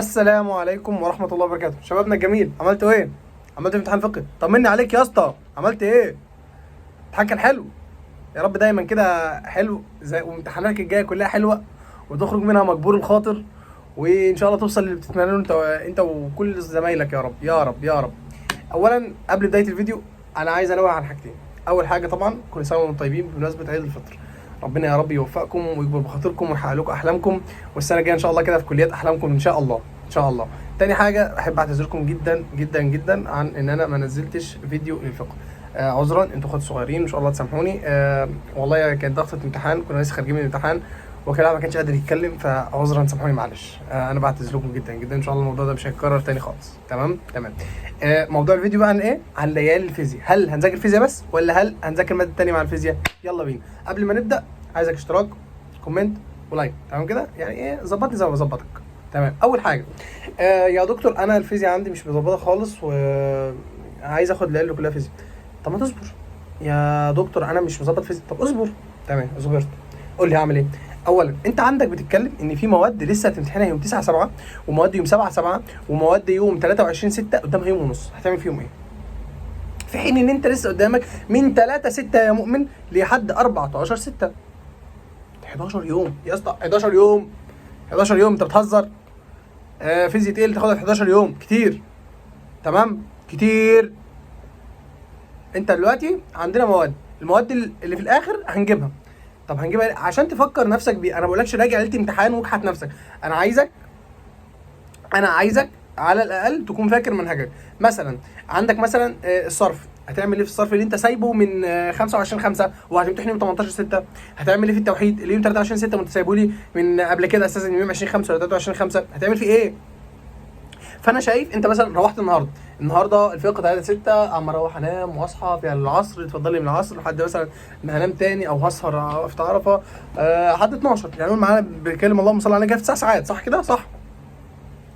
السلام عليكم ورحمة الله وبركاته. شبابنا الجميل، عملتوا ايه؟ عملت امتحان فقه؟ طمني عليك يا اسطى، عملت ايه؟ امتحان كان حلو؟ يا رب دايما كده حلو زي وامتحاناتك الجاية كلها حلوة وتخرج منها مجبور الخاطر، وان شاء الله توصل للي بتتمناه انت وكل زمايلك يا رب يا رب يا رب. اولا قبل بداية الفيديو انا عايز انوه عن حاجتين. اول حاجة طبعا كل سنة وانتم طيبين بمناسبة عيد الفطر، ربنا يا رب يوفقكم ويكبر بخاطركم ويحقق لكم احلامكم، والسنة الجاية ان شاء الله كده في كليات احلامكم ان شاء الله ان شاء الله. تاني حاجة احب اعتذركم جدا جدا جدا عن ان انا ما نزلتش فيديو للفقه، عذرا انتوا اخوات صغيرين ان شاء الله تسامحوني. والله كانت ضغطه امتحان، كنا لسه خارجين من الامتحان وكان ما كانش قادر يتكلم، فعذرا سامحوني معلش. انا بعتذر لكم جدا جدا، ان شاء الله الموضوع ده مش هيتكرر تاني خالص. تمام تمام. موضوع الفيديو بقى عن ايه؟ عن ليالي الفيزياء. هل هنذاكر فيزياء بس ولا هل هنذاكر مادة تانية مع الفيزياء؟ يلا بينا. قبل ما نبدا عايزك اشتراك، comment و like، تمام كده؟ يعني ايه، ظبطني زي ما بظبطك. تمام. اول حاجة يا دكتور انا الفيزياء عندي مش مظبطه خالص وعايز اخد ليالي كلها فيزياء. طب ما تصبر يا دكتور، انا مش مظبط فيزياء. طب اصبر. تمام صبرت، قول لي هعمل ايه. اولا انت عندك بتتكلم ان في مواد لسه هتمتحنها يوم 9 7 ومواد يوم 7 7 ومواد يوم 23 6، قدامها يوم ونص، هتعمل فيهم ايه؟ في حين ان انت لسه قدامك من 3 6 يا مؤمن لحد 14 6، 11 يوم يا اسطى، 11 يوم، 11 يوم، انت بتهزر؟ فيزياء ايه اللي تاخدها في 11 يوم؟ كتير. تمام كتير. انت دلوقتي عندنا مواد، المواد اللي في الاخر هنجيبها. طب هنجيبها ليه؟ عشان تفكر نفسك بيه. انا ما بقولكش راجع ليلة امتحان واكحت نفسك، انا عايزك على الاقل تكون فاكر منهجك. مثلا عندك مثلا الصرف، هتعمل ايه في الصرف اللي انت سايبه من 25 5 وهتمتحن يوم 18 6؟ هتعمل ايه في التوحيد اللي يوم 23 6 وانت سايبه لي من قبل كده اساسا يوم 20 5 ولا 23 5؟ هتعمل فيه ايه؟ فانا شايف انت مثلا روحت النهارده الفقه 3 6، اما اروح انام واصحى في العصر، اتفضلي من العصر لحد مثلا ما هنام تاني او هسهر في عرفه لحد 12، يعني قول معانا بكلم اللهم صل على النبي في 9 ساعات، صح كده؟ صح.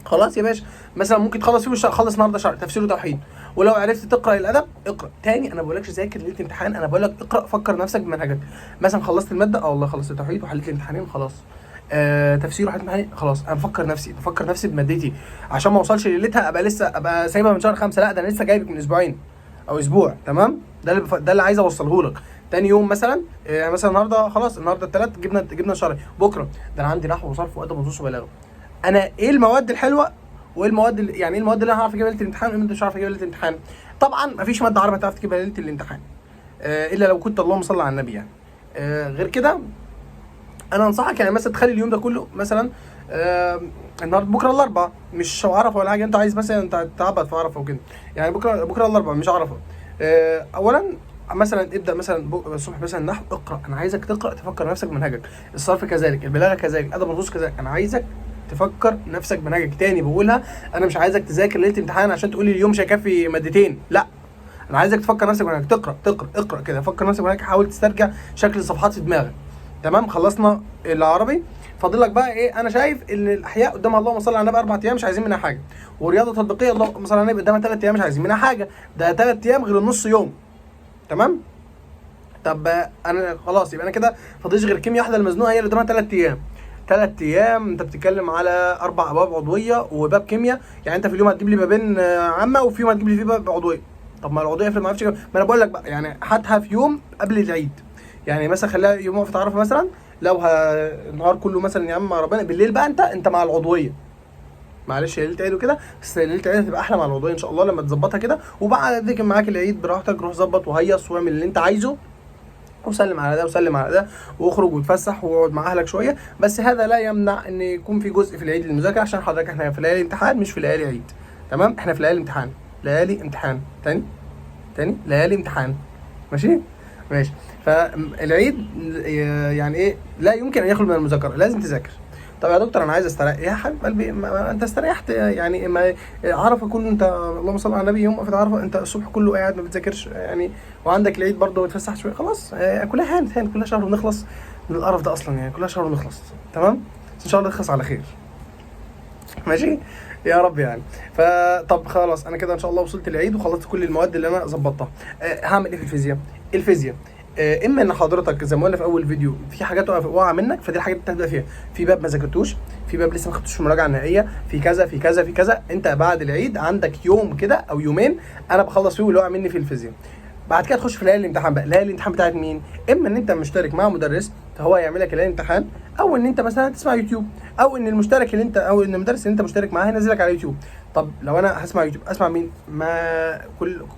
خلاص يا باشا، مثلا ممكن تخلص فيه خلص النهارده شرح تفسير وتوحيد، ولو عرفت تقرا الادب اقرا تاني. انا ما بقولكش ذاكر ليلة امتحان، انا بقول لك اقرا، فكر نفسك بمنهجك. مثلا خلصت المادة، والله خلصت التوحيد وحليت الامتحانين خلاص، تفسير وحليت امتحانين خلاص، انا بفكر نفسي بمادتي عشان ما اوصلش ليلتها ابقى لسه ابقى سايبها من شهر 5، لا ده انا لسه جايبك من اسبوعين او اسبوع. تمام، ده اللي عايز اوصله لك. تاني يوم مثلا مثلا النهارده خلاص، النهارده الثلاث جبنا شرح، بكره ده انا عندي نحو وصرف وادب ونصوص وبلاغه. انا ايه المواد الحلوة وايه المواد اللي يعني ايه المواد اللي انا هعرف اجيبها ليلة الامتحان وايه المواد اللي مش هعرف اجيبها ليلة الامتحان؟ طبعا مفيش مادة عربي هتعرف تجيبها ليلة الامتحان، الا لو كنت اللهم صل على النبي يعني. غير كده انا انصحك يعني مثلا تخلي اليوم ده كله مثلا النهارده بكره الاربعاء مش عرفه ولا حاجة، انت عايز مثلا انت تعبد في عرفه وكده يعني، بكره الاربعاء مش عرفه. اولا مثلا ابدا مثلا الصبح مثلا نحو، اقرا، انا عايزك تقرا تفكر نفسك بمنهجك، الصرف كذلك، البلاغة كذلك، ادب النصوص كذلك، انا عايزك تفكر نفسك بمنهجك. تاني بقولها، انا مش عايزك تذاكر ليلة امتحان عشان تقولي اليوم مش هيكفي مادتين، لا انا عايزك تفكر نفسك بمنهجك، تقرا تقرا اقرا كده، فكر نفسك بمنهجك، حاول تسترجع شكل الصفحات في دماغك. تمام، خلصنا العربي، فاضل لك بقى ايه؟ انا شايف ان الاحياء قدامها اللهم صل على النبي 4 ايام مش عايزين منها حاجة، والرياضة التطبيقية اللهم صل على النبي قدامها 3 ايام مش عايزين منها حاجة، ده 3 ايام غير النص يوم. تمام؟ طب انا خلاص يبقى انا كده فاضلش غير كيمياء واحدة المزنوقه هي اللي قدامها 3 ايام. 3 ايام انت بتتكلم على 4 ابواب عضوية وباب كيمياء، يعني انت في اليوم هتجيب لي بابين عامة وفي يوم هتجيب لي فيه باب عضوية. طب ما العضوية افرض ما عرفتش، ما انا بقول لك بقى يعني هاتها في يوم قبل العيد، يعني مثلا خليها يوم وقفة عرفه مثلا، لو النهار كله مثلا يا عم مع ربنا، بالليل بقى انت مع العضوية، معلش يا ليلة عيد وكده، بس ليلة العيد هتبقى احلى مع العضوية ان شاء الله لما تظبطها كده، وبعد كده معاك العيد براحتك، روح ظبط وهيص واعمل اللي انت عايزه وسلم على ده وسلم على ده واخرج واتفسح واقعد مع اهلك شوية، بس هذا لا يمنع ان يكون في جزء في العيد للمذاكره، عشان حضرتك احنا في ليالي امتحان مش في ليالي عيد. تمام، احنا في ليالي امتحان، ليالي امتحان، تاني تاني ليالي امتحان، ماشي ماشي. فالعيد يعني ايه؟ لا يمكن ان يخلو من المذاكرة، لازم تذاكر. طب يا دكتور انا عايز استريح، يا حبيب قلبي ما انت استريحت يعني، ما عرفه كله انت اللهم صل على النبي يوم وقفت عرفه انت الصبح كله قاعد ما بتذاكرش يعني، وعندك العيد برضه بتفسح شوية، خلاص كلها هانت هانت، كلها شهر ونخلص من القرف ده اصلا يعني، كلها شهر ونخلص. تمام، بس ان شاء الله نخلص على خير، ماشي يا رب يعني. فطب خلاص انا كده ان شاء الله وصلت العيد وخلصت كل المواد اللي انا ظبطتها. هعمل ايه في الفيزياء؟ الفيزياء اما ان حضرتك زي ما قلنا في اول فيديو في حاجات واقعه منك، فدي الحاجات اللي تبدا فيها. في باب ما ذاكرتوش، في باب لسه ما خدتوش المراجعة النهائية، في كذا في كذا في كذا. انت بعد العيد عندك يوم كده او يومين انا بخلص فيه واللي وقع مني في الفيزياء. بعد كده تخش في ليالي الامتحان بقى. ليالي الامتحان بتاعت مين؟ اما ان انت مشترك مع مدرس فهو يعمل لك ليالي الامتحان، او ان انت مثلا تسمع يوتيوب، او ان المشترك اللي انت او ان المدرس اللي انت مشترك معاه هينزلك على يوتيوب. طب لو انا هسمع يوتيوب اسمع مين؟ ما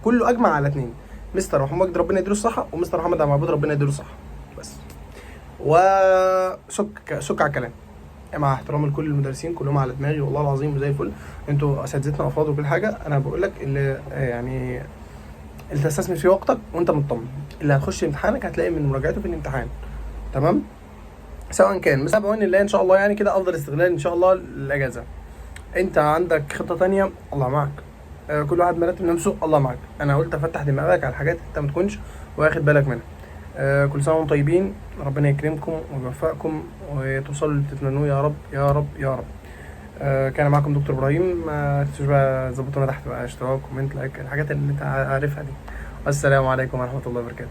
كله اجمع على اتنين، مستر محمد مجدي ربنا يديله الصحة، ومستر محمد عبد المعبود ربنا يديله الصحة. بس وسك سك على الكلام، مع احترامي لكل المدرسين كلهم على دماغي والله العظيم وزي الفل، انتوا اساتذتنا افاضل وكل حاجة. انا بقول لك اللي يعني اللي تستثمر فيه وقتك وانت مطمن، اللي هتخش امتحانك هتلاقي من مراجعته في الامتحان، تمام؟ سواء كان بس بعون الله ان شاء الله يعني كده افضل استغلال ان شاء الله الاجازة. انت عندك خطه تانية الله معك، كل واحد مرتب نفسه الله معك. انا قلت افتح دماغك على حاجات انت ما تكونش واخد بالك منها. كل سنة وانتم طيبين، ربنا يكرمكم ويوفقكم وتوصلوا اللي بتتمنوه يا رب يا رب يا رب. كان معكم دكتور ابراهيم. ما تنسوش بقى تظبطونا تحت بقى، اشتراك، comment، like، الحاجات اللي انت عارفها دي. والسلام عليكم ورحمة الله وبركاته.